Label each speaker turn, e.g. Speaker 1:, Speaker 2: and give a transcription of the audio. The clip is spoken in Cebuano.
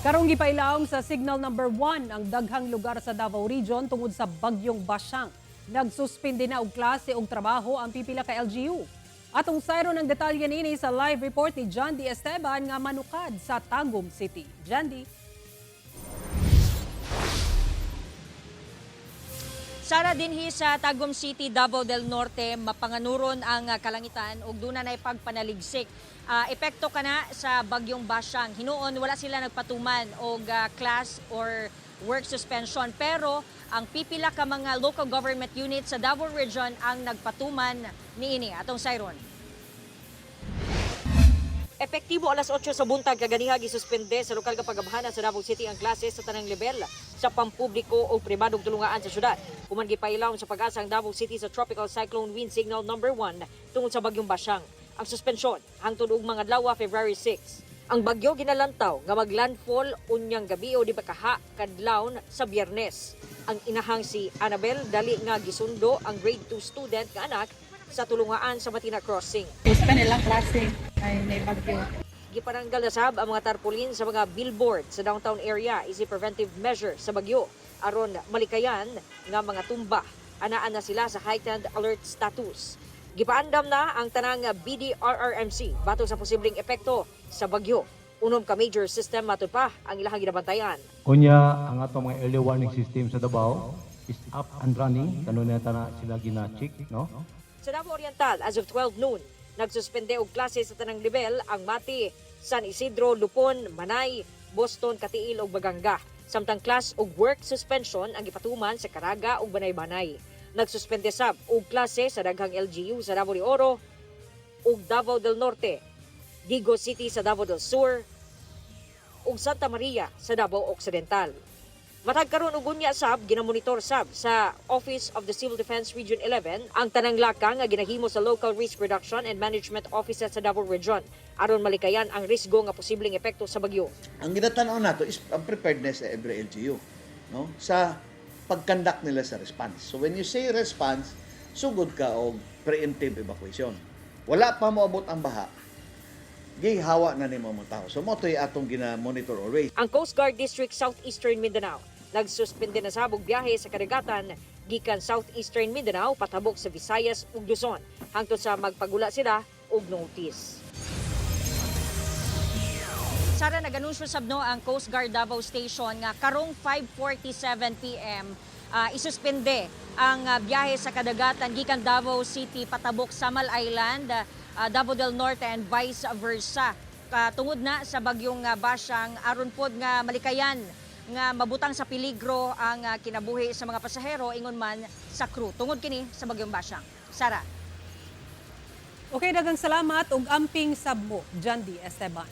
Speaker 1: Karong gipailawom sa signal number 1 ang daghang lugar sa Davao Region tungod sa bagyong Basyang. Nagsuspende na og klase og trabaho ang pipila ka LGU. Atong sayron ang detalye niini sa live report ni John D. Esteban nga manukad sa Tagum City. John D.
Speaker 2: Sara, dinhi sa Tagum City, Davao del Norte, mapanganuron ang kalangitan ug duna nay pagpanaligsik. Epekto kana sa bagyong Basyang. Hinuon wala sila nagpatuman og class or work suspension, pero ang pipila ka mga local government units sa Davao Region ang nagpatuman niini. Atong sayron. Epektibo alas 8 sa buntag kaganiha, gisuspende sa lokal nga pagabhanan sa Davao City ang klase sa tanang level sa pampubliko o pribadong tulungaan sa syudad. Human gipailawom sa PAGASA ang Davao City sa Tropical Cyclone Wind Signal number 1 tungod sa bagyong Basyang. Ang suspensyon hangtod ugmang adlaw, February 6. Ang bagyo ginalantaw nga maglandfall unyang gabi o di ba kaha kadlawon sa Biyernes. Ang inahang si Annabel dali nga gisundo ang grade 2 student nga anak sa tulungaan sa Matina Crossing.
Speaker 3: Suspend nilang klase ay may bagyo.
Speaker 2: Gipananggal na sab ang mga tarpaulin sa mga billboard sa downtown area isip preventive measure sa bagyo aron malikayan nga mga tumba. Anaan na sila sa heightened alert status. Gipaandam na ang tanang BDRRMC batok sa posibleng epekto sa bagyo. 6 ka major system matud pa ang ilahang ginabantayan.
Speaker 4: Unya, ang atong mga early warning system sa Davao is up and running. Kanunay ta na sila gina-check, no?
Speaker 2: Sa Davao Oriental, as of 12 noon, nagsuspende og klase sa tanang level ang Mati, San Isidro, Lupon, Manay, Boston, Cateel ug Baganga. Samtang class ug work suspension ang gipatuman sa Caraga ug Banay-Banay. Nagsuspende sab og klase sa daghang LGU sa Davao de Oro ug Davao del Norte, Digos City sa Davao del Sur ug Santa Maria sa Davao Occidental. Matag karon ug unya sab, ginamonitor sab sa Office of the Civil Defense Region 11 ang tanang lakang nga ginahimo sa Local Risk Reduction and Management Offices sa Davao Region aron malikayan ang risgo nga posibleng epekto sa bagyo.
Speaker 5: Ang ginatanaw nato is ang preparedness sa every LGU, no, sa pag-conduct nila sa response. So when you say response, sugod ka og preemptive evacuation. Wala pa moabot ang baha, gihawa na nimo mga tao. So mao to'y atong gina-monitor always.
Speaker 2: Ang Coast Guard District Southeastern Mindanao nagsuspende na sab og biyahe sa kadagatan gikan Southeastern Mindanao patabok sa Visayas ug Luzon hangtod sa magpagula sila og notice. Sara, naganunsyo sab no ang Coast Guard Davao Station nga karong 5:47 PM isuspende ang biyahe sa kadagatan gikan Davao City patabok Samal Island, Davao del Norte and vice versa. Tungod na sa bagyong Basyang aron pod nga malikayan nga mabutang sa peligro ang kinabuhi sa mga pasahero ingon man sa crew. Tungod kini sa bagyong Basyang. Sara.
Speaker 1: Okay, daghang salamat ug amping sab mo, John D. Esteban.